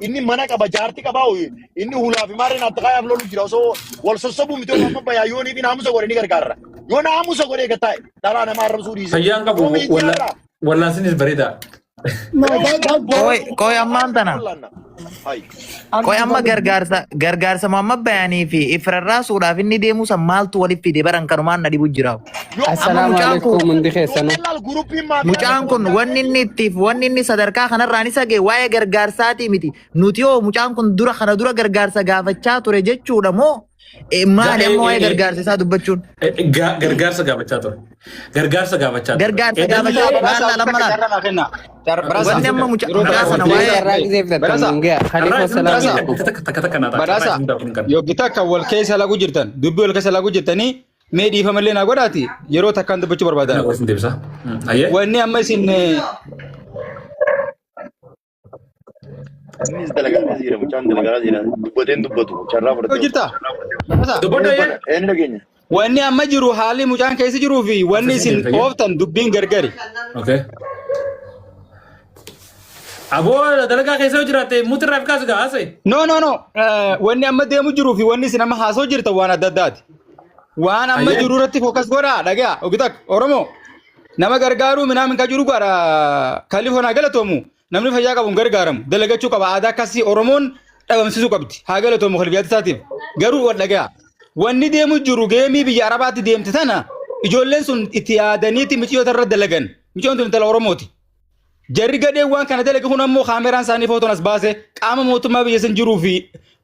Inni mana qaba, jaarti qaba, inni hulaa fi maarreen attaqaayaaf lolu jira. Osoo wal sossobuu miti, osoo amma bayaa yoonii fi naamusa godhe ni gargaara. Yoo naamusa godhee gattaa'e dhalaa nama arrabsuu dhiise. Fayyaan qabu Yoo miidiyaarraa wallaansinis bareeda. No, that Qoy qoy ammaan tana. Hai. Qoy amma gargaarsa Muhammad Bayaanii fi ifrarraasuudhaaf inni deemuu san maaltu walitti fide baran kanumaan na dhibu jira. Yoo Amma Assalaamu mucaan kun alaikum hundi keessanuu. laal gurupiin maafiyaa mucaan kun wanni inni ittiif wanni inni sadarkaa kanarraan isa ga'e waa'ee gargaarsaatii miti. Nuti hoo mucaan kun dura kana dura gargaarsa gaafachaa ture jechuudha moo maali amma waa'ee gargaarsa isaa dubbachuun? Gargaarsa gaafachaa ture. Gargaarsa gaafachaa ture. Gargaarsa gaafachaa ture. Laal laal amma laal. Carraa kenna. Barasa. Wanni amma mucaa Yeroo mucaa takka sana wal waa'ee keessa Carraa gisee fudhattan Barasa. nuun ga'a. Khalifa Carraa isin salaamu Barasa. alaikum. takka takka takka naa ta'a. Carraa Badhaasa isin ta'a kan. yookiin takka wal keessa laguu jirtan dubbii wal keessa laguu jirtanii mee dhiifamallee naa godhaati yeroo takkaan dubbachuu barbaadan. Isin deebisa. Ayyee. Wanni amma isin Innis dalagaa jira, mucaan dalagaa jira. Dubbateen dubbatu, carraa fudhatee. jirta. Badhaasa. Dubbadhu ayyee. Eenyu dhageenya? Wanni amma jiru haalli mucaan keessa jiruu fi wanni isin ooftan dubbiin gargari. Okay. Aboo dalagaa keessa yoo jiraatte mutirraa fi kaasu gaa haasa'e. No no no wanni amma deemu jiruu fi wanni isin amma haasoo jirtan waan adda addaati. Waan amma Ayyee. jiru irratti focus godhaa dhagaa ogitak Oromoo nama gargaaruu minaamin ka jiru godha kalifoon haa galatoomu namni fayyaa qabu hin gargaaramu dalagachuu qaba aadaa akkasii Oromoon dhabamsiisuu qabdi haa galatoomu kalifiyaatti isaatiif garuu wal dhagaa wanni deemu jiru geemii biyya Arabaatti deemte tana ijoolleen sun itti yaadaniiti miciyyoota irra dalagan miciyyoon tun intala Oromooti. Jarri gadheen waan kana dalage kun ammoo kaameraan isaanii footoon as baase qaama mootummaa biyya san jiruu fi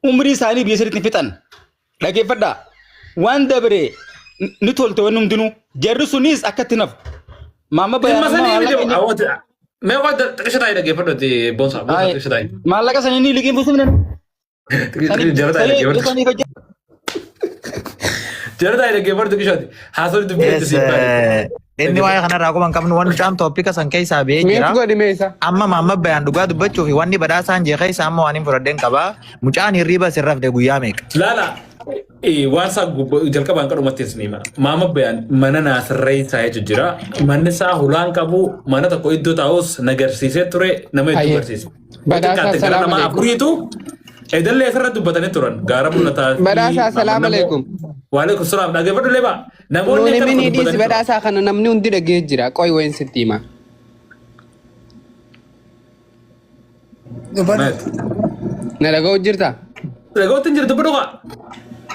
umrii isaanii biyya sanitti fixan. Dhageeffadhaa. Waan dabre ni tolte wanni hundinuu. Jarri sunis akkatti nafu. Maamma Dhimma bayaan amma sanii miti maallaqa inni hawwati. Mee waa xiqisha taa'ee dhaggeeffadhu ati boonsa boonsa Aye. xiqisha taa'ee. Maallaqa sanii ni liqimfisuuf ni Xiqisha jala taa'ee dhaggeeffadhu. sanii hojjeta. Jala taa'ee dhaggeeffadhu xiqishaati. Haasawni dubbii Yes, itti siif baay'ee. inni waa'ee kanarraa quba hin qabnu wanni mucaan tooppika san keessaa ba'ee jira. Mute godhi mee isa. Amma Mahammad Bayaan dhugaa dubbachuu fi wanni badhaasaan jee keessa amma waan hin fudhadheen qabaa. Mucaan hirriiba sin rafne guyyaa meeqa? Laala waan isaa jalqabaan qadhumatti isin hima. Maama Bayaan mana naa sirreessaa jechuun jira. Manni isaa hulaan qabu mana tokko iddoo taa'us na garsiisee ture nama hedduu Hayyee. garsiise. Badhaasaa Xiqqaatti gara salaam nama alaikum. afuriitu edallee asirratti dubbatanii turan. Gaara mul'ataa fi Badhaasaa salaam namoo. alaikum. Waalaikum salaam. Dhaggeeffadhu leebaa. Namoonni Nuuni akka tokko minii dhiisi dubbatanii turan. badhaasaa kana namni hundi dhagee jira. Qoy wayin sitti hima. Dubbadhu. Maal? Na dhaga'u jirta? Dhaga'uutti hin jiru dubbadhu kaa.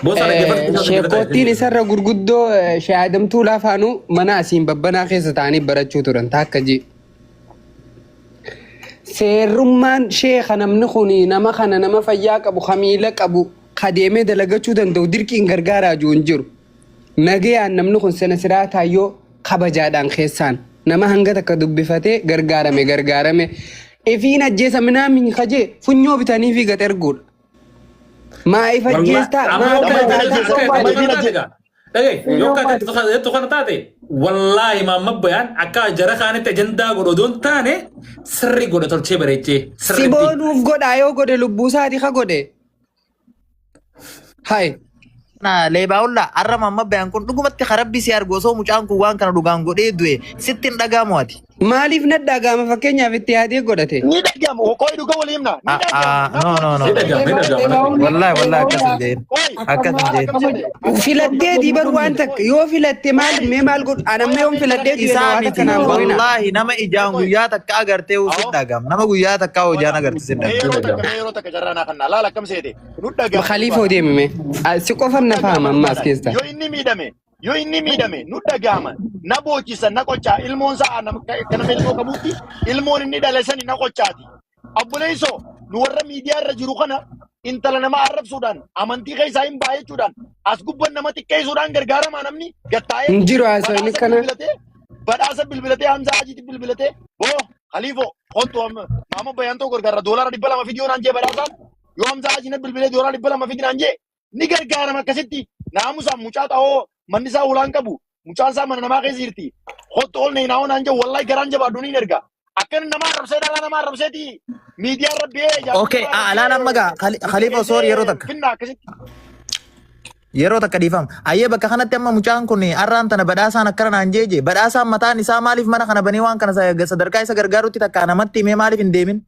Boosaa dhaggeeffadhu. Sheekottiin isarra gurguddoo Shee Adamtuu Laafaanuu mana asiin babbanaa keessa ta'anii barachuu turan taakka ji. Seerrummaan sheeka namni kun nama kana nama fayyaa qabu ka miila qabu ka deemee dalagachuu danda'u dirqiin gargaaraa jiru hin jiru. Nagayaan namni kun sena siraataa yoo kabajaadhaan keessaan nama hanga takka dubbifatee gargaarame gargaarame ifiin ajjeesa minaamin kajee funyoo bitanii fi gad erguudha. Maa if ajjeestaa maa Nama akkana ifiin taataa ajjeesa. Nama ifiin ajjeesa. Dhagaye yoo akka jettu kana taate wallaahi maamma bayaan akka jara kaanitti ajandaa godhu odoo hin taane sirri godha tolchee bareechee Si sirriitti. boonuuf godhaa yoo godhe lubbuu isaati ka godhe. Hai. Na leebaa'ulla har'a Mahammad Bayaan kun dhugumatti karabbi si argu osoo mucaan kun waan kana dhugaan godhee du'e sitti hin dhaga'amu ati. Maaliif na dhaga'ama fakkeenyaaf itti yaadee godhate. Ni dhaga'ama. Qoy dhuga walii himna. Ni Ah, ah, dhaga'ama. no no no. Ni dhaga'ama, ni dhaga'ama. Wallahi wallahi akkas hin jedhin. Qoy. Akkas hin jedhin. Filattee diibar waan takka yoo filatte maal mee maal godhu anamma yoon filadhee du'e Isaa waan miti takka naan godhina. wallahi nama ijaan guyyaa takka agartee sitti dhaga'ama. Nama guyyaa takka hojaan agarte sitti Mee dhaga'ama. yeroo takka mee yeroo takka carraa naa kannaa laala akkam seete. Nu dhaga'ama. Khaliifoo deemi mee. Si qofan na fahama amma as keessa. Yoo inni miidhame yoo inni miidhame nu dhaga'ama na boochisa na qocaa ilmoon sa'a akka nama ilmoo qabuutti ilmoon inni dhale sani na qocaati. Obboleessoo nu warra miidiyaa irra jiru kana intala nama arrabsuudhaan amantii keessaa hin ba'a jechuudhaan as gubban nama xiqqeessuudhaan gargaaramaa namni gattaa'ee Hin jiru haasawni badhaasa kana. bilbilatee badhaasa bilbilatee Hamzaa Hajiitti bilbilatee boo Khaliifoo kottu amma maama bayaan tokko gargaara $200 fidiyoo naan jee badhaasaan yoo Hamzaa Hajii na bilbilee $200 fidi naan jee ni gargaarama akkasitti naamusaan mucaa xa'oo manni isaa ulaan qabu mucaan isaa mana namaa keessa jirti kottu ol neenaa naan jee wallahi garaan jabaadhu ni erga akkana nama arrabsee dhalaa nama arrabseeti miidiyaa irra biyee Okay, laala amma gaa Khalifa sorry yeroo takka. finna akkasitti. Yeroo takka dhiifama. Ayyee bakka kanatti amma mucaan kun arraan tana badhaasaan akkana naan jeeje. Badhaasaan mataan isaa maaliif mana kana banee waan kana sadarkaa isa gargaarutti takka namatti himee maaliif hin deemin?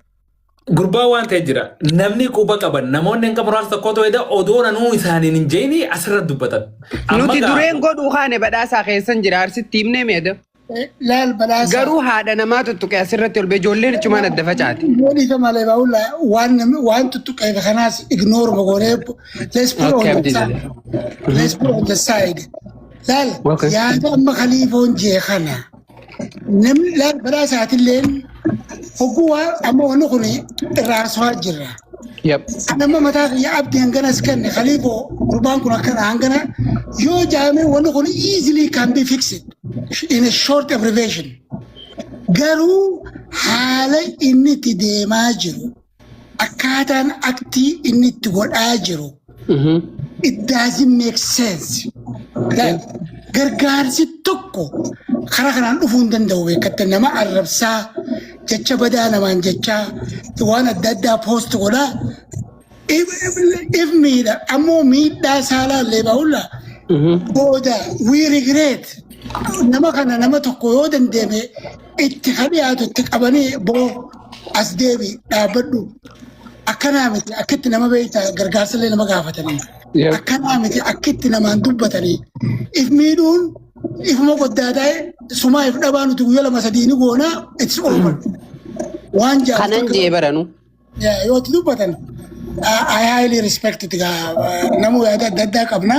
Gurbaa waan ta'e jira. Namni quba qaban namoonni hin qabu muraasa tokkotu wayita odoo nanuu isaaniin hin jeeni asirra dubbatan. Amma Nuti gaa dureen godhuu kaane badhaasaa keessan jira arsitti himnee meeda. Laal badhaasa. Garuu haadha namaa tuttuqe asirratti ol bee ijoolleen ichumaan adda facaate. Yoo dhiifama malee baa'ulla waan waan tuttuqeef kanaas ignore goonee let's put Okay, on the Abdii side. Let's put on the side. Laal Okay. yaada amma Khaliifoon jee kana namni laal badhaasaatilleen hogguu waa amma wanni kun irraa haasawaa jirra. Yep. Nama mataa kiyya abdii hanganas kenne Khaliifoo gurbaan kun akkana hangana yoo jaame wanni kun easily can be fixed in a short abbreviation. Garuu haala inni itti deemaa jiru, akkaataan aktii inni itti godhaa jiru, it doesn't make sense. Like, gargaarsi tokko karaa kanaan dhufuu hin danda'u beekatte nama arrabsaa, jecha badaa namaan jechaa, waan adda addaa post godhaa. If miidha ammoo miidhaa saalaa illee bahulla booda we regret. Nama kana nama tokko yoo dandeeme itti ka dhiyaatu itti qabanii boo as deebi dhaabbadhu, akkanaa miti akkitti nama beektaa gargaarsa illee nama gaafatanii akkanaa miti akkitti namaan dubbatanii if miidhuun ifuma goddaa ta'e sumaa if dhabaa nuti guyyaa lama sadii ni goonaa, it's over waan jaal Kanan jee baranu. Yeah, yoo itti dubbatan I highly respect it gaa namuu yaada adda addaa qabna.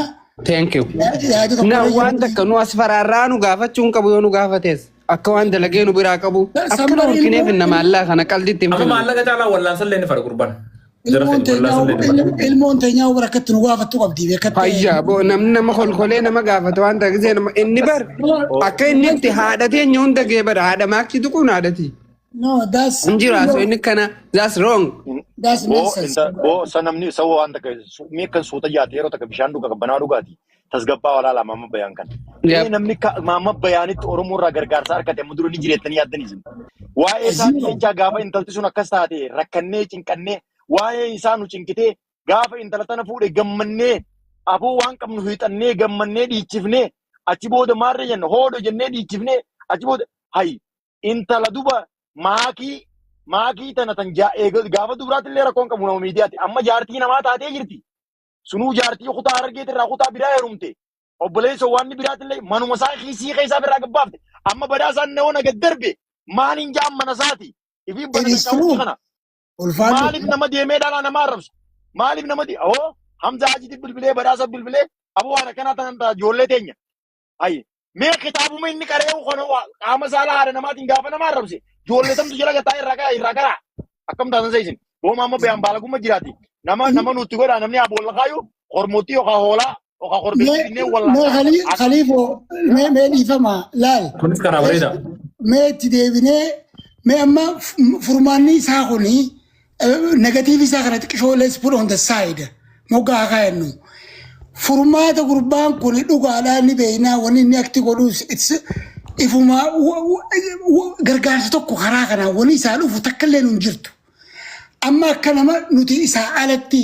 Thank you. Yaada tokko Na illee waan takka nu as faraarraa nu gaafachuu hin qabu yoo nu gaafates. Akka waan dalagee nu biraa qabu. Akkana Somebody horkineef inna maallaa kana qalditti hin Amma finnu. Maallaqa caalaa wallaansallee ni fara gurbaan. Jara Ilmoon fedhi wallaansallee ni fara. teenyaa ilmoon teenyaa bara akkatti nu gaafattu qabdi beekatte. Fayyaa boo namni nama kolkolee nama gaafata waan ta'eef nama inni bar akka inni itti haadha teenya hunda gee bara haadha maakii tuquun haadhati. No, that's Hin jiru asoo inni kana, that's wrong. That's Boo nonsense. inta boo sa namni sa waan takka mee kan suuta jaate yeroo takka bishaan dhuga qabbanaa dhugaati tasgabbaa walaala maama bayaan kan. Mee namni maama bayaanitti Oromoo irraa gargaarsa argate amma dura ni jireettanii yaaddanii isin. Waa'ee isaanii jechaa gaafa intalti sun akkas taate rakkannee cinqannee waa'ee isaa nu cinqitee gaafa intala tana fuudhe gammannee aboo waan qabnu hiixannee gammannee dhiichifnee achi booda maarree jenna hoodho jennee dhiichifnee achi booda hayi intala duba maakii maakii tana tan gaafa dubaraatti illee rakkoon qabu nama miidiyaati amma jaartii namaa taatee jirti sunuu jaartii kutaa Harargeet irraa kutaa biraa heerumte obboleessa waan biraatti illee manuma isaa kiisii keessaa biraa gabbaafte amma badaa isaan nama gad darbe maaliin jaan mana isaati ifiin It is true. kana Ulfaatu. maaliif nama deemee dhalaa nama arrabsa maaliif nama di oo Hamza Hajiiti bilbilee badhaasa bilbilee aboo waan akkanaa tanan ta'a ijoollee teenya ayi mee kitaabuma inni qaree kana qaama saalaa haadha namaatiin gaafa nama arrabse ijoollee tamtu jala gataa irraa kara irraa kara akkam taatan seesin booma amma bayaan baalagumma jiraati nama nama nutti godha namni haa boolla kaayu hormootii yookaan hoolaa yookaan korbeessi Mee innee mee wallaa Khaliifoo mee mee dhiifama laal. Kunis karaa bareeda. Mee itti deebinee mee amma furmaanni isaa kuni negative isaa kana xiqqishoo let's put on the side moggaa haa kaayannu. Furmaata gurbaan kun dhugaadhaan ni beeknaa wanni inni akti godhus it's ifuma gargaarsa tokko karaa kanaan wanni isaa dhufu takka illee nu hin jirtu. Amma akka nama nuti isaa alatti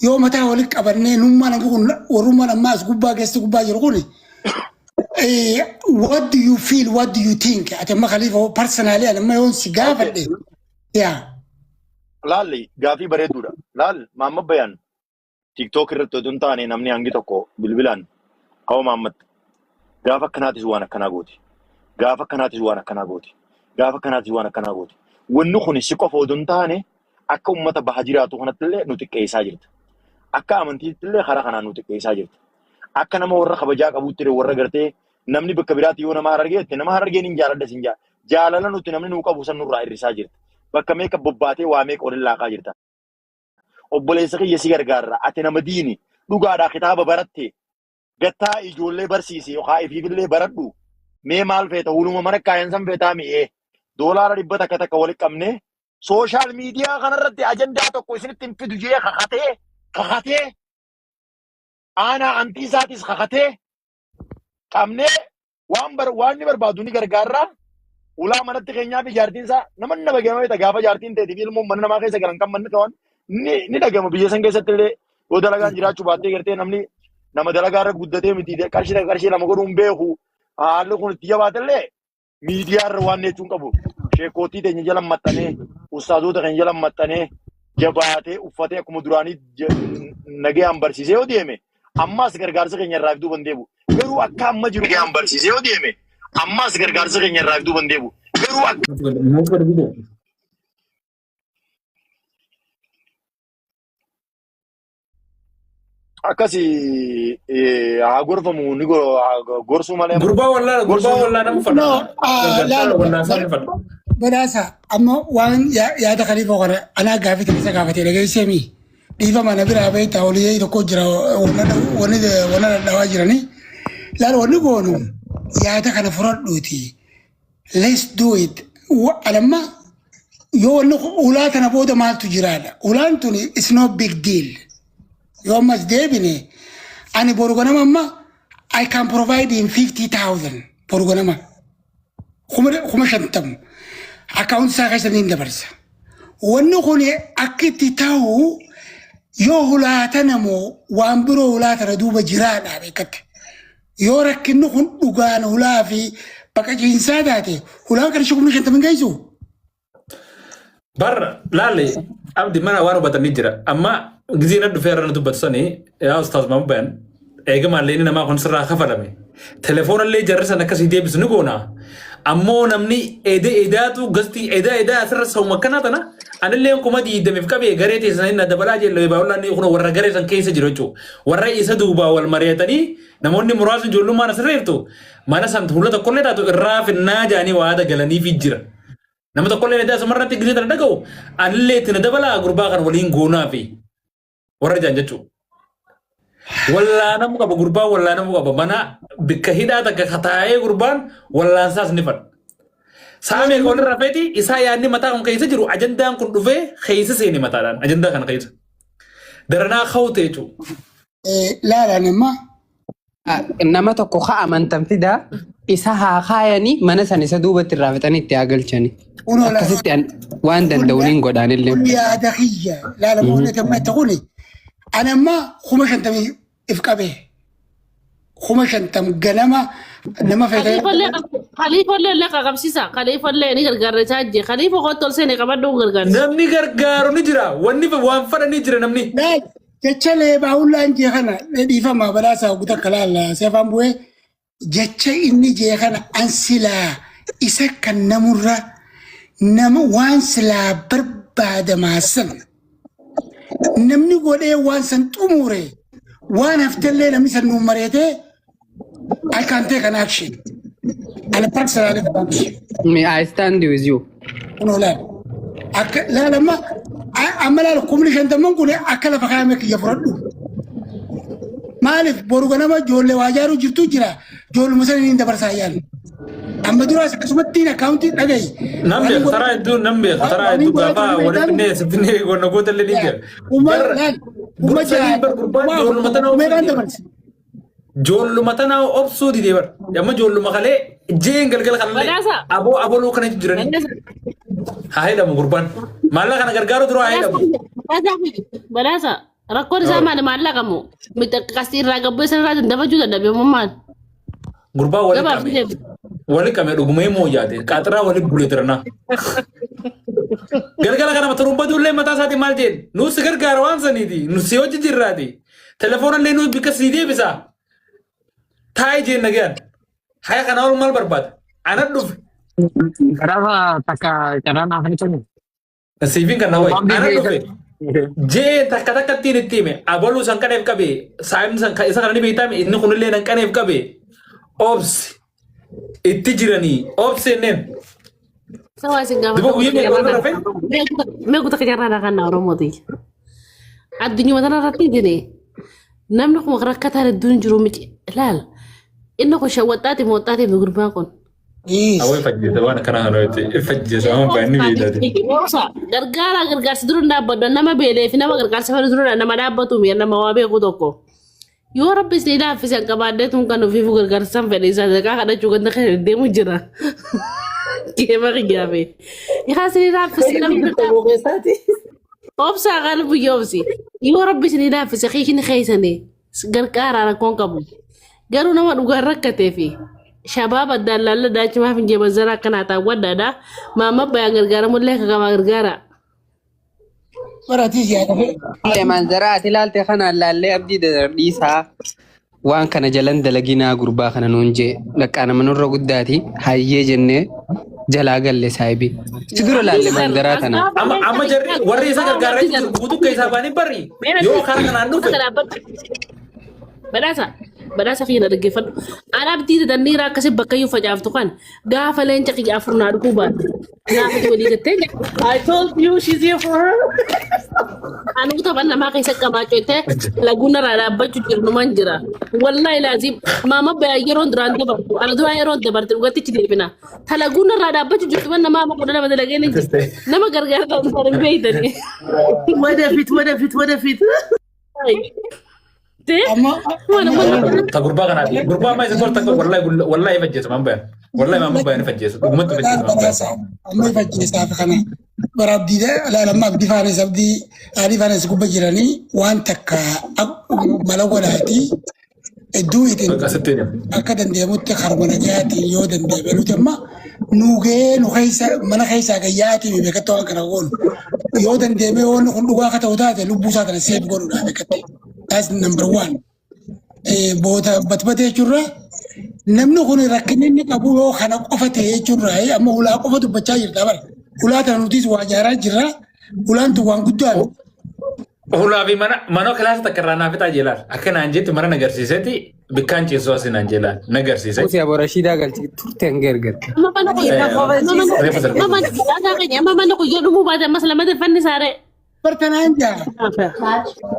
yoo mataa walitti qabannee nummaan hanga kun warrummaan amma as gubbaa keessi gubbaa jiru kuni what do you feel, what do you think? Ati amma Khalifa personally ani amma yoon si gaafadhe yaa. Laalli gaafii bareeduudha. Laal maamma bayaan TikTok irratti otoo hin taane namni hangi tokko bilbilaan hawa maammatti gaafa akkanaatis waan akkanaa gooti. Gaafa akkanaatis waan akkanaa gooti. Gaafa akkanaatis waan akkanaa gooti. Wanni kun si qofa otoo hin taane akka uummata baha jiraatu kanatti illee nu xiqqeessaa jirta. Akka amantiitti illee karaa kanaan nu xiqqeessaa jirta. Akka nama warra kabajaa qabutti illee warra gartee namni bakka biraatti yoo nama harargeette nama harargeen hin jaaladha sin jaa. Jaalala nuti namni nuu qabu san nurraa hir'isaa jirta. Bakka meeqa bobbaatee waa meeqa waliin laaqaa jirta. Obboleessa kiyya si gargaarra. Ati nama diini. Dhugaadhaa kitaaba baratte. Gattaa ijoollee barsiisi yookaan ifiifillee baradhu. Mee maal feeta huluma mana kaayan san feetaa mi'ee. $100 takka walitti qabnee social media kanarratti ajandaa tokko isinitti hin fidu jee kakatee kakatee aanaa antii isaatis kakatee qabnee waan bar waan inni barbaadu ni gargaarra. Ulaa manatti keenyaa fi jaartiin isaa nama nama gama gaafa jaartiin ta'eetiif ilmoon mana namaa keessa galan kan manni qaban ni dhagama biyya san keessatti illee yoo dalagaan jiraachuu baattee gartee namni nama dalagaa irra guddatee miti qarshii takka qarshii lama godhuun beeku haalli kun itti jabaate illee Miidiyaa irra waan jechuun qabu. Sheekootii teenya jala maxxanee, ustaazota keenya jala maxxanee, jabaatee uffatee akkuma duraanii nagayaan barsiisee yoo deeme ammaas gargaarsa keenya irraa duuba hin deebi'u. Garuu akka amma jiru nagayaan barsiisee yoo deeme ammaas gargaarsa keenya irraa duuba hin deebi'u. Garuu akka akkasi haa gorfamu ni gorsuu malee Gurbaa wallaa gurbaa wallaa nama No, fadha. ah, laal Wallaa isaa ni fadha. Badhaasa amma waan yaada Khaliifoo kana anaa gaafii isa gaafatee dhageessee dhiifama na biraa beektaa olii tokko jira wanni wanna dhadhaawaa jiranii. Laal wanni goonu yaada kana fudhadhuuti. Let's do it. Anamma yoo wanni ulaa tana booda maaltu jiraadha. Ulaan tuni is no big deal. Yoo ammas deebine ani boru ganama amma I can provide him 50,000 boru ganama. 50,000 account isaa keessa ni dabarsa. Wanni kun akka itti ta'u yoo hulaatana moo waan biroo hulaatana duuba jiraadha beekatte. Yoo rakkinni kun dhugaan hulaa fi baqaciinsaa taate hulaan qarshii 50,000 hin geessu. Bar laale abdi mana waan hubatanii jira. Amma gizee na dhufee irra na dubbatu sanii yaa ustaaz Maammaan eega maallaqni namaa kun sirraa kafalame. Telefoona illee jarri san akkasii deebisu ni goona. Ammoo namni ede edaatu gastii eda edaa asirra sa'uma akkanaa tana anillee 20,000 qabee garee teessanii na dabalaa jelle baay'inaan kun warra garee san keessa jiru jechuudha. Warra isa duubaa wal mari'atanii namoonni muraasni ijoollummaan asirra jirtu mana san fuula tokkollee taatu irraa finnaa jaanii waada galaniifi jira. Nama tokkollee edaa asumarratti gisee tana dhaga'u anillee itti na dabalaa gurbaa kan waliin goonaa fi warra jaan jechuudha. Wallaanamuu qaba gurbaan wallaanamuu qaba mana bikka hidhaa takka kataa'ee gurbaan wallaansaas ni fadha. Saamee kan walirra feeti isaa yaadni mataa kun keessa jiru ajandaan kun dhufee keessa seene mataadhaan ajandaa kana keessa. Daranaa kawte jechuudha. Laalaan amma Nama tokko ka amantan fidaa isa haa kaayanii mana san isa duubatti irraa fixanii itti haa galchanii. Kunoo laala. Akkasitti waan danda'uun hin godhaanillee. Kun yaada kiyya laala moonete amma itti kuni ani amma 50,000 if qabee 50,000 ganama nama feetee Khaliifallee illee qaqabsiisa. Khaliifallee ni gargaarra chaajje. Khaliifa kottu ol seenee qabadhu gargaarsa. Namni gargaaru ni jira. Wanni waan fadha ni jira namni. Laal jecha leebaa hullaan jee kana dhiifama badhaasaa ogu takka laala seefaan bu'ee jecha inni jee kana an silaa isa kan namurra nama waan silaa barbaadamaa san namni godhee waan san xumure waan haftellee namni san nuun mareetee I can take an action. Ana personally Me, I stand with you. Kunoo laal. Akka laal amma amma laal 50,000 kun akka lafa kaayame kiyya fudhadhu. Maaliif boru ganama ijoollee waa ijaaruu jirtu jira. Ijoolluma sana niin dabarsaa yaal. Amma duraas akkasumatti akkaawuntii dhagayi. Nan beeka taraa hedduu nan beeka taraa hedduu gaafa walitti finnee sifinnee gonna goota illee ni jira. Kuma Bar laal kuma dursanii bar gurbaan ijoolluma tana obsuu meeqaan didee bar. dabarse. Ijoolluma tana obsuu didee bar. Amma ijoolluma kalee jeen galgala kanallee Badhaasa. aboo aboluu kana jiranii. Badhaasa. Haa hidhamu gurbaan. Maallaqa kana gargaaru dura haa hidhamu. Badhaasa. Rakkoon isaa maali maallaqa moo? Qasxii irraa gabboo isa irraa dandamachuu dadhabe moo maal? Gurbaan wali Gabaaf qabee. deebi. Wali qabee dhugumee moo yaade qaaxiraa wali bulee tiranaa. Galgala kana turumbatu illee mataa isaatiin maal jeen nuus si gargaara waan saniiti nu si hojii jirraati telefoona illee nuus bikka sii deebisa taa'ee jeen nagayaan haya kana ol maal barbaada ana dhufe Karafa takka carraa naaf ni kennu. Siifin kan na wayi ana dhufe jee takka takkattiin itti hime abaluu san qaneef qabe saayimni san isa kana ni beektaame inni kunillee nan qaneef qabe obsi itti jiranii obsi jenneen Sawa isin Duba gaafata. guyyaa meeqa walirra hafe? Mee kutaa carraa kan Oromooti. Addunyuma tana irratti jine namni kun rakkataan hedduun jiru miti. Ilaal inni kun shawwaxxaati mooxxaati gurbaan kun. Awwee fajjeessa waan akkanaa kana itti fajjeessa waan baay'inni beektaati. Gargaara gargaarsa dura dhaabbadhu nama beelee fi nama gargaarsa fedhu dura nama dhaabbatu mi'a nama waa beeku tokko. Yoo rabbi isin laaffise hin qabaadhee tun kan ofiifu gargaarsa san fedhe isaa zaqaa kadhachuu ganda kan deemu jira. Keema kiyyaafe. Yaa isin laaffise namni obsaa qalbu yoobsi. Yoo rabbi isin laaffise kiishin keessanii gargaara rakkoon qabu. Garuu nama dhugaan rakkatee fi Shabaab addaan laalladhaa achumaaf hin jee manzara akkanaa taawwadhaadha. Maamma bayaan gargaaramullee kakamaa gargaara. Baratis yaada fedhe. Illee manzaraa ati ilaalte kanaan laallee abdii dadardhiisaa waan kana jalan dalaginaa gurbaa kana nuun jee dhaqqaa nama nurra guddaati hayyee jennee jalaa galle saayibii. Si dura laalle manzaraa tana. Amma amma jarri warri isa gargaaraa jiru guutuu keessaa baanii barri yoo karaa kanaan dhufe Badhaasa badhaasa kiyya na dhaggeeffadhu. An abdii dadanniiraa akkasii bakka iyyuu facaaftu kan gaafa leenca kiyya afur naa dhufuu baate. Gaafa walii gattee I told you she's here for her. Anuu tapha namaa keessa qamaacoo laguun irraa dhaabbachuu jiru numan jira. Wallahi laazim maama bayaa yeroon duraan dabartu ana duraan yeroon dabarte dhugattichi deebina. Ta laguun irraa dhaabbachuu jirtu man namaa amma 12 dalagee ni jirti. Nama gargaara ta'uu hin beektani. ወደፊት ወደፊት ወደፊት። Amma Ta gurbaa kanaati. Gurbaa amma isa tolta wallahi wallahi ifajjeesu maan bayan. Wallahi maamma bayan ifajjeesu. Dhugumatti ifajjeesu maan bayan. Amma ifajjeessaaf kana bara abdii laalamma abdii faanes abdii adii faanes gubba jiranii waan takka mala godhaati hedduu itin Akkasitti jedhama. akka danda'amutti karuma nagayaatiin yoo danda'ame nuti amma nu gahee nu keessa mana keessaa gayyaatii fi beekatti waan kana goonu yoo danda'ame wanni kun dhugaa akka ta'u taate lubbuu isaa kana seef godhuudha beekatti. That's number one. Boota batbatee jechuurra namni kun rakkinni inni qabu yoo kana qofa ta'e jechuurra amma hulaa qofa dubbachaa jirta bara. Hulaa tana nutis waa ijaaraa jirra. Hulaan tun waan guddaa miti. Hulaa fi mana mana kilaasa takka irraa naaf fixaa jeelaal. Akka naan jetti mana nagarsiisetti bikkaan ciisuu asii naan jeelaal nagarsiise. Usi aboo Rashiidaa galchi turte hanga ergatte. Amma mana kun amma mana amma mana kun yoo dhumuu baate ammas lamatti fannisaare. Bartanaan jaa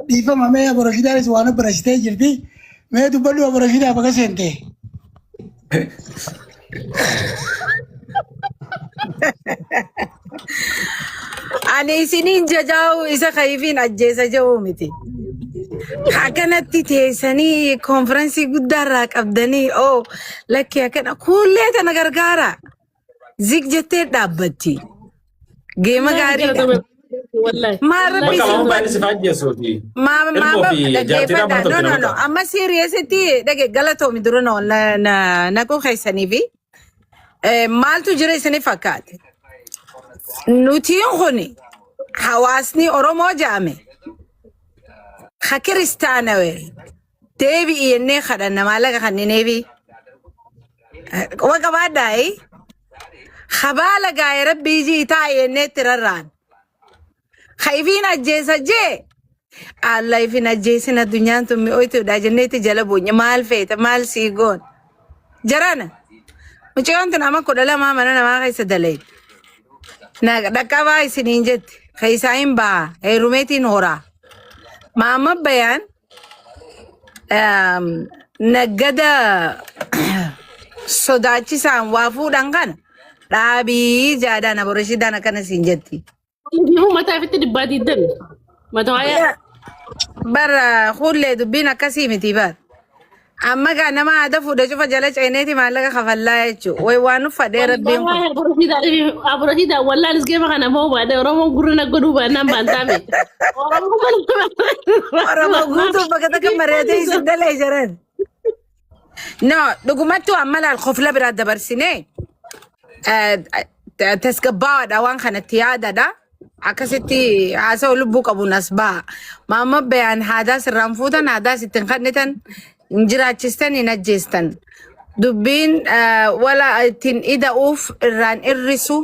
dhiifama mee aboroshiidaanis waan barasitee jirti. Mee dubbadhu aboroshiidaa bakka seente. Ani isiniin jajaa'u isa kayifiin ajjeesa jedhu miti. Akkanatti teessanii konfiraansii guddaarraa qabdanii oo lakki akkana kuullee tana gargaara. Zig jettee dhaabbatti. Geema gaariidha. Wallahi. Maal rabbi Bakka isin maamma godhe? bayan si ajjeesuuti. Maama Ilmoo maama fi jaartiidhaan dhaggeeffadha. mana No tolche no nama no. ta'a. Amma siiriyeesitti dhage galatoomi dura na na naquu keessanii fi maaltu jira isiniif fakkaate? Nutiin kuni hawaasni Oromoo jedhame ha kiristaanawe deebi'i jennee kadhanna maallaqa kannineefi. Quba qabaadhaayi. Habaala gaa'e rabbii jii taa'i jennee itti rarraan. Ha ifiin ajjeesa jee alla ifin ajjeesin addunyaan tun mi'ooytuudha jenneetti jala boonye maal feeta maal sii goon. Jarana mucayyoon tun amma 12 mana namaa keessa dalaydi. Na dhaqqabaa isiniin jetti. Keessaa hin baha heerumeetiin horaa. Maama bayaan naggada sodaachisaan waa fuudhan kana dhaabii jaadaan aboroshiidhaan akkana siin jetti. Biifuu mataa ofitti dhibbaa diiddan. Mata waa'ee. Bara hullee dubbiin akkasii miti bar. Amma gaa nama aadaa fuudhe cufa jala ceeneeti maallaqa kafallaa jechuudha. Way waan uffadhee rabbiin kun. Aboroshiidhaan wallaan isgeema kana moo baadhee Oromoon gurri na godhuu baannaan baantaame. Oromoo guutuu bakka takka mari'atee isin dalee jiran. No, dhugumattuu amma laal kofla biraa dabarsinee tasgabbaa'aadha waan kanatti yaadadha. Akkasitti haasa'u lubbuu qabuun as ba'a. Maamma bayaan haadaa sirraan fuutan, haadaa sittin kannitan, hin jiraachistan, hin ajjeestan. Dubbiin wala ittiin ida'uuf irraan irrisu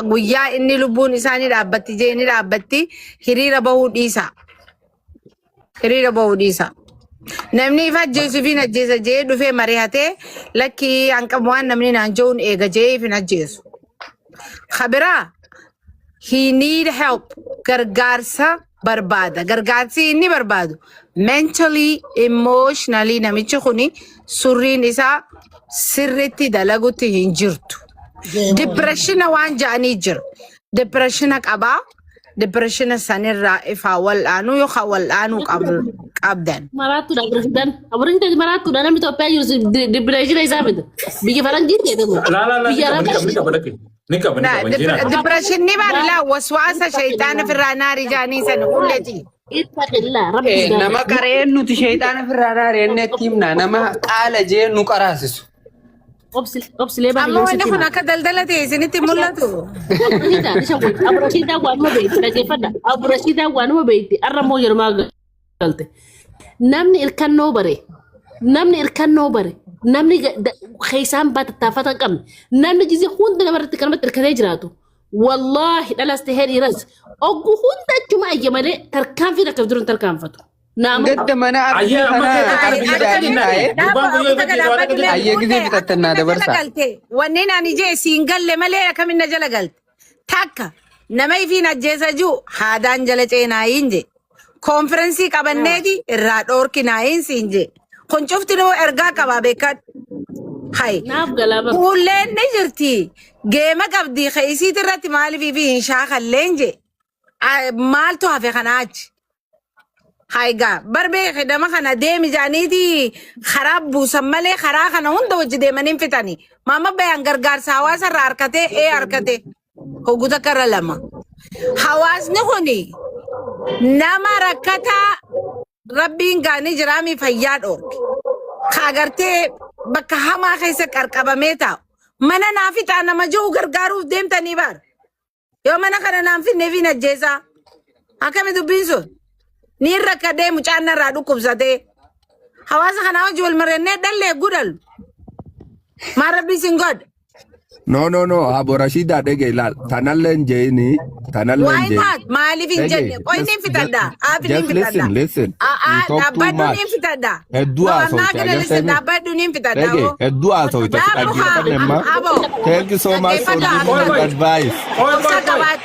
guyyaa inni lubbuun isaa ni dhaabbatti jee ni dhaabbatti hiriira bahuu dhiisa. Hiriira bahuu dhiisa. Namni ifa ajjeesu fi hin ajjeesa jee dhufee mari'atee lakkii hanqamu waan namni naan jehuun eega jee if hin ajjeesu. Kabiraa he need help gargaarsa barbaada. Gargaarsi inni barbaadu mentally emotionally namichi kuni surriin isaa sirriitti dalagutti hin jirtu. Depressiona waan ja'anii jira. Depressiona qabaa. Depressiona sanirraa ifaa wal'aanuu yookaan wal'aanuu qabdan. Maraattuudha aboroshiidhaan. Aboroshiidhaan maraattuudha namni Itoophiyaa jiru dipireeshina isaa fida. Biyya faranjii jedhamu. Laa laa laa ni Biyya qaba ni Arabaa qaba ni qaba lakki. Ni qaba ni qaba injiinaa. Depressionni baari laa waswaasa shayxaana firraa naari ja'anii sana hulleeti. Ittaqillaa rabbi Nama qareen nuti sheexaana firraa naari jennee itti himna. Nama qaala jee nu qaraasisu. Obsilee Amma baay'ee wanni sitti kun hima. akka daldala ta'e isinitti mul'atu. Aburashiidaa waanuma beekti dhaggeeffadha. Aburashiidaa waanuma beekti arra immoo yeroo galte. Namni irkannoo bare namni irkannoo bare namni keessaan baa tattaafata hin qabne namni jizee hunda namarratti kanamatti irkatee jiraatu. Wallaahi dhalas ta'ee dhiiras oggu hunda achuma ayya malee tarkaanfii takka dura hin tarkaanfatu. Naama Gadda mana abdii Ayyee amma kanaa keessa arbii biyya daadhii taa'ee Gurbaan kun yoo ifatti waan akka jedhu. Ayyee gizee fixattan naa dabarsaa. Wanneen ani jee siin galle malee akkamiin na jala galte. Takka nama ifiin ajjeesa jiru haadaan jala ceenaayiin je. Konferensii qabanneeti irraa dhoorkinaayiin siin je. Kun cufti nuu ergaa qabaa beekadhu. Hai. naaf galaa bara. Kuulleen ni jirti. Geema qabdi keessiit irratti maaliif fi hin shaakalleen je. Maaltu hafe kanaa achi? Haigaa barbee hidhama kana deemi jaaniiti karaa buusan malee karaa kana hunda wajji deemanii hin fixani. Maama bayaan gargaarsa hawaasa irraa harkatee ee harkate hogguu takka irra lama. Hawaasni kuni nama rakkataa rabbiin gaanii jiraamii fayyaa dhoorke. Ka agartee bakka hamaa keessa qarqabamee taa'u. Mana naa fixaa nama jiru gargaaruuf deemtanii baara. Yoo mana kana naan finneef hin ajjeesaa. Akkami dubbiin sun? Niin rakkadhee mucaan narraa dhukkubsatee. Hawaasa kanaa wajji wal mari'annee dhallee gudhalu. Maal rabbi isin godhe? No, no, no. Abo Rashida dhege ilaal. Tanallee hin jeini. Tanallee Why hin jeini. not? Maaliif hin Dhege. jenne? Qoy niin Just, fitadha. just, Aafi niin just listen, fitadha. listen. You Aa talk too dhaabbadhu niin much. fitadha. Hedduu No, I'm not haasofte gonna listen. agartee mi? Dhaabbadhu niin fitadha. Dhege. Oh. Hedduu haasofte. Dhaabu haa. Dhaggeeffadhe amma. Abo. Thank you so much for Dhaggeeffadha giving Qoy me qoy. advice. Qoy Obsa qoy qoy. qabaadhu.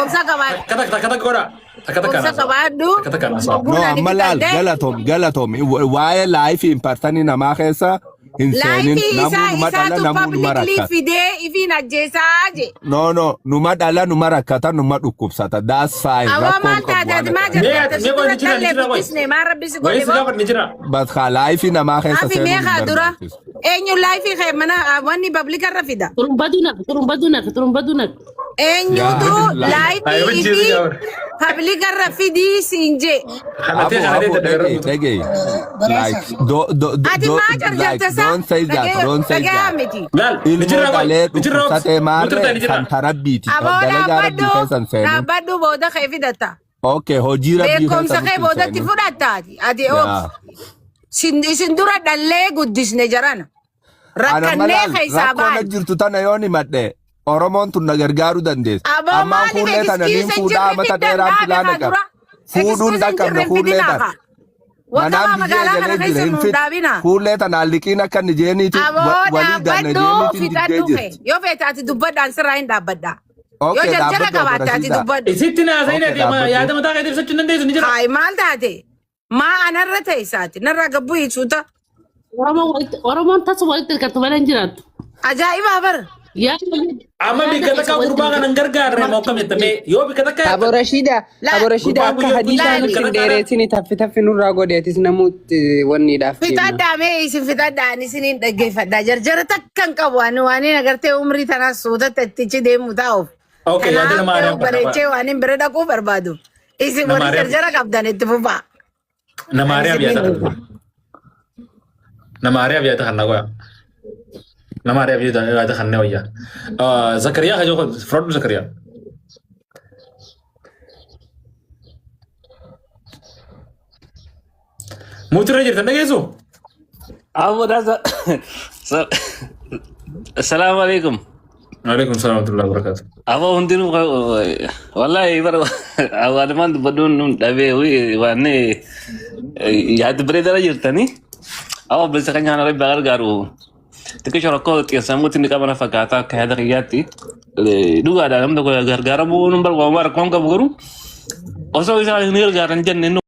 Obsa qabaadhu. Takka takka takka takka godha. Takka takka Obsa naasawa. qabaadhu. Takka takka naasawa. No, Ogguun ani amma laal fitadhe. galatoom galatoom waa'ee laayifii hin partanii namaa keessa hin seenin Laayifii namuu isaa numa dhala isaatu namuu numa publicly rakkata. fidee ifiin ajjeesaa je. No, no, numa dhala numa rakkata numa dhukkubsata. That's fine. Awwa Rakkoon maal qabu taate waan ati maa akkana. Mee jarjarta ati si mee qoy dura ni jira ni dhallee jira qoy. guddisne maal rabbi si Wayii godhe si boo. gaafadhu ni jira. But ka laayifii namaa keessa Afi seenuun hin meeqa dura barbaachisu. eenyu laayifii kee mana wanni public irra fida. Turumbaduu naq turumbaduu naq turumbaduu naq. Eenyutu Yaa Ayi laayifii wajjin ifii gaafadhu. public irra fidii siin jee. Kanatee Abo, kanatee abo, dadhabee dhege, guutu. dhege. Badhaasa. Like, do, do, do, Ati do, maa like, jarjarta isaa don't say that, don't say dhagayaa that. miti. Laal ni Ilmoo jira qoy dhalee ni jira obsi. dhukkubsatee Mutirta maarree ni jira. kan tarabbiiti. Aboo Dalagaa rabbii dhaabbadhu keessa hin seenin. dhaabbadhu booda kee fidatta. Okay, hojii rabbii keessa Beekumsa kee nutti hin boodatti seenin. fudhatta ati ati Yaa. obsi. Isin dura dhallee guddisne jarana. Ana Rakkannee malaal keessaa rakkoo na baane. jirtu tana yoon himadhe Oromoon tun na gargaaruu dandeessi. Aboo Ammaan maaliif fuullee tana niin excuse hin fuudhaa jirre amata fiddan dheeraan dhaabe filaana haa qaba. dura. Fuudhuun Excuse hin dhaqqabne jirre hin fuullee fidinaa tana. haa. Wakabaa Manaan biyyee magaalaa kana galee jira keessa hin nu fid. dhaabinaa. Fuullee tanaan liqiin akka inni jeeniiti Aboo walii ganna dhaabbadhu jeeniitiin diddee fixadhu kee. jirti. Yoo feete ati dubbadhaan sirraa hin dhaabbadha. Yoo Okay, jarjara dhaabbadhu obbo qabaatte ati Rasiidaa. dubbadhu. Isitti naasa'in Okay, ati dhaabbadhu. yaada mataa keetii ibsachuu hin dandeessu ni jira. Hayi maal taate? Maa anarra ta'e isaati. Narraa gabbuu hiisuuta. Oromoon tasuma walitti hirkattu malee hin jiraattu. Ajaa'ibaa bara. Yaada Amma yaada bikka keessa takka walitti gurbaa kana hin gargaarre moo akkam jetta mee yoo bikka takka Abo Rashida, Laal. Abo Rashida gurbaan akka kun yoo hadiisaa Laali. nutti bikka hin takka dheereessini taffi taffi nurraa godheetis namuutti wanniidhaaf deemna. Fixadhaa mee isin fixadhaa ani isiniin dhaggeeffadhaa. Jarjara takka hin qabu ani waan hin agartee umrii tanaas suutatti attichi deemu taa'uuf. Okay, yaada Kanaaf nama ari'an bareechee waan hin bira dhaquu barbaadu. Isin Nama warri ari'an. jarjara qabdan itti fufaa. Nama Ani ari'aaf isiniin yaada dhufa. Nama ari'aaf yaada kan nagoya. Nama ari'aaf yaada kan wayya. Zakariyaa kajoo fudhadhu Zakariyaa. Muutirra jirtan dhageessu? Abu Raza. Assalamu alaikum. Waalaikum salaam wa rahmatullahi wa barakatuh. Abu hundinuu wallahi bara walumaan dubbadhuun nun dhabee waan yaada bareedaa jirtanii. Abu obboleessa keenya kana rabbi haa gargaaru. Xiqqisho rakkoo xiinsammuutti inni qabana fakkaata akka yaada kiyyaatti. Dhugaadha namni tokko gargaaramuu nun barbaadu rakkoon qabu garuu osoo isaan hin gargaaran jenne.